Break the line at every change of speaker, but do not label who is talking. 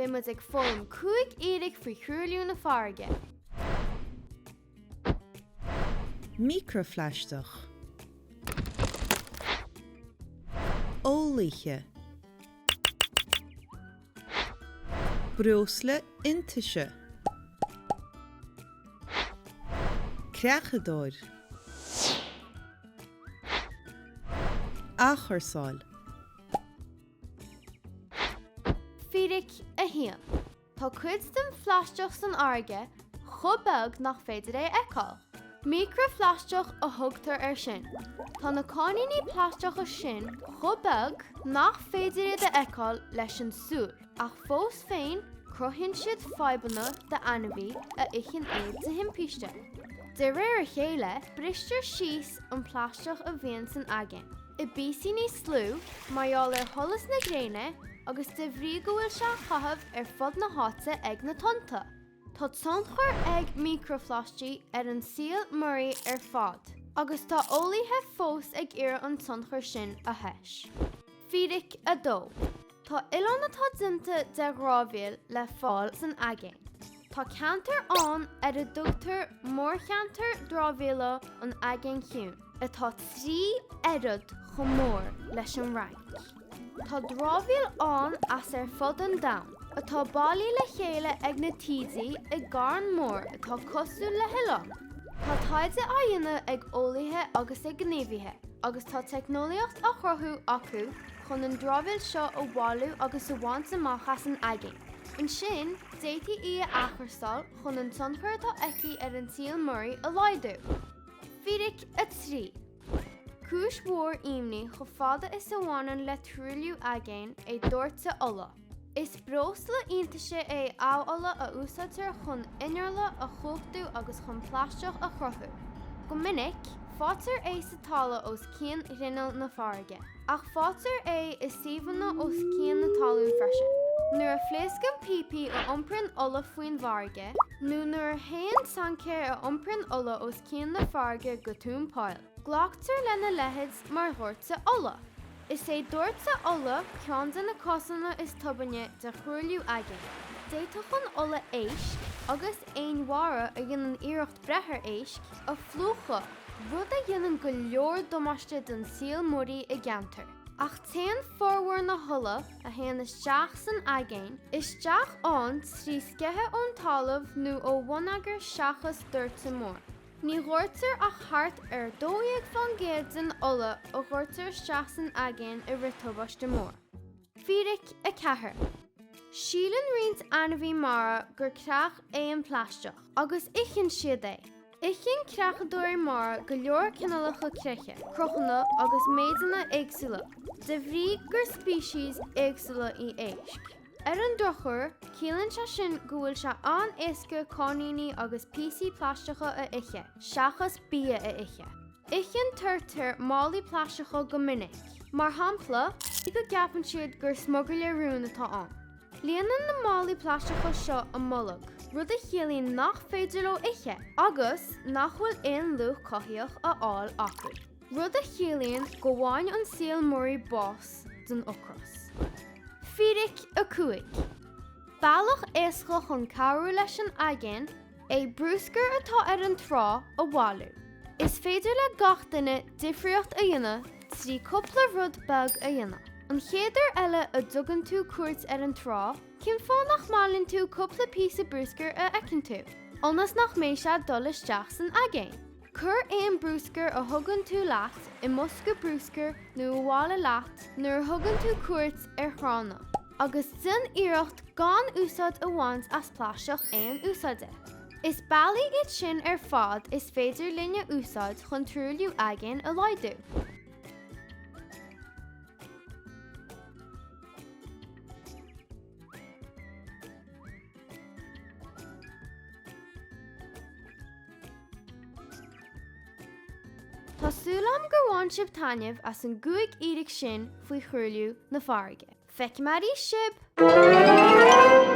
Beidh muid ag foghlaim 5 fhíric faoi thruailliú na farraige.
Micreaphlaisteach. Eolaithe. Breosla iontaise. Creachadóir. Athchúrsáil.
Fíric 1. Tá cuid den phlaisteach san fharraige chomh beag nach féidir é a fheiceáil. Micreaphlaisteach a thugtar air sin. Tá na cáithníní plaisteacha sin chomh beag nach féidir iad a fheiceáil leis an súil, ach fós féin cruthaíonn siad fadhbanna d'ainmhí a itheann iad de thimpiste. De réir a chéile, bristear síos an plaisteach a bhíonn san aigéan. i bpíosaí níos lú mar gheall ar sholas na gréine agus de bhrí go bhfuil sé á chaitheamh ar fud na háite ag na tonnta. Tá tionchar ag micreaphlaistigh ar an saol muirí ar fad agus tá eolaithe fós ag iarraidh an tionchar sin a thomhas. Fíric 2. Tá oileáin atá déanta de dhramhaíl le fáil san aigéan. Tá ceantar ann ar a dtugtar Mórcheantar Dramhaíola an Aigéin Chiúin, atá 3 oiread chomh mór leis an Fhrainc. Tá dramhaíl ann as ar fud an domhain, atá bailithe le chéile ag na taoidí i gcarn mór atá cosúil le hoileán. Tá taighde á dhéanamh ag eolaithe agus ag gníomhaithe, agus tá teicneolaíocht á chruthú acu chun an dramhaíl seo a bhailiú agus a bhaint amach as an aigéan. Ansin, d'fhéadfaí í a athchúrsáil chun an tionchar atá aici ar an saol muirí a laghdú. Fíric 3. Cúis mhór imní chomh fada is a bhaineann le truailliú aigéin é doirteadh ola. Is breosla iontaise é amhola a úsáidtear chun innealra a chumhachtú agus chun plaisteach a chruthú. Go minic, faightear é sa talamh os cionn ghrinneall na farraige, ach faightear é i suíomhanna os cionn na talún freisin. Nuair a phléascann píopaí a iompraíonn ola faoin bhfarraige, nó nuair a théann tancaeir a iompraíonn ola os cionn na farraige go tóin poill, glactar lena leithéid mar dhoirteadh ola. Is é doirteadh ola ceann de na cásanna is tobainne de thruailliú aigéin. D'fhéadfadh an ola éisc, agus éin mhara a dhéanann iarracht breith ar éisc, a phlúchadh, rud a dhéanann go leor damáiste don saol muirí i gceantar. Ach téann formhór na hola a théann isteach san aigéan isteach ann trí sceitheadh ón talamh nó ó bhonneagar seachas doirteadh mór. Ní dhoirtear ach thart ar 12% den ola a dhoirtear isteach san aigéan i rith tubaiste mór. Fíric 4. Síleann roinnt ainmhí mara gur creach é an plaisteach, agus itheann siad é. Itheann creachadóirí mara go leor cineálacha creiche, cruthanna agus méideanna éagsúla, de bhrí gur speicis éagsúla í éisc. Ar an drochuair, ciallaíonn sé sin go bhfuil sé an-éasca cáithníní agus píosaí plaisteacha a ithe, seachas bia a ithe. Itheann turtair málaí plaisteacha go minic, mar shampla, go gceapann siad gur smugairle rúin atá ann. Líonann na málaí plaisteacha seo a mbolg, rud a chiallaíonn nach féidir leo ithe, agus nach bhfuil aon luach cothaíoch á fháil acu. Rud a chiallaíonn go bhfaigheann an saol muirí bás den ocras. Fíric 5. Bealach éasca chun cabhrú leis an aigéan é bruscar atá ar an trá a bhailiú. Is féidir le gach duine difríocht a dhéanamh trí cúpla rud beag a dhéanamh. An chéad uair eile a dtugann tú cuairt ar an trá, cén fáth nach mbailíonn tú cúpla píosa bruscair a fheiceann tú, ionas nach mbeidh sé ag dul isteach san aigéan? Cuir aon bruscar a thugann tú leat i mbosca bruscair nó abhaile leat nuair a thugann tú cuairt ar thránna, agus déan iarracht gan úsáid a bhaint as plaisteach aon úsáide. Is bealaí iad sin ar fad is féidir linn a úsáid chun truailliú aigéin a laghdú. Tá súil agam gur bhain sibh taitneamh as an gcúig fhíric sin faoi thruailliú na farraige. Feicfidh mé arís sibh!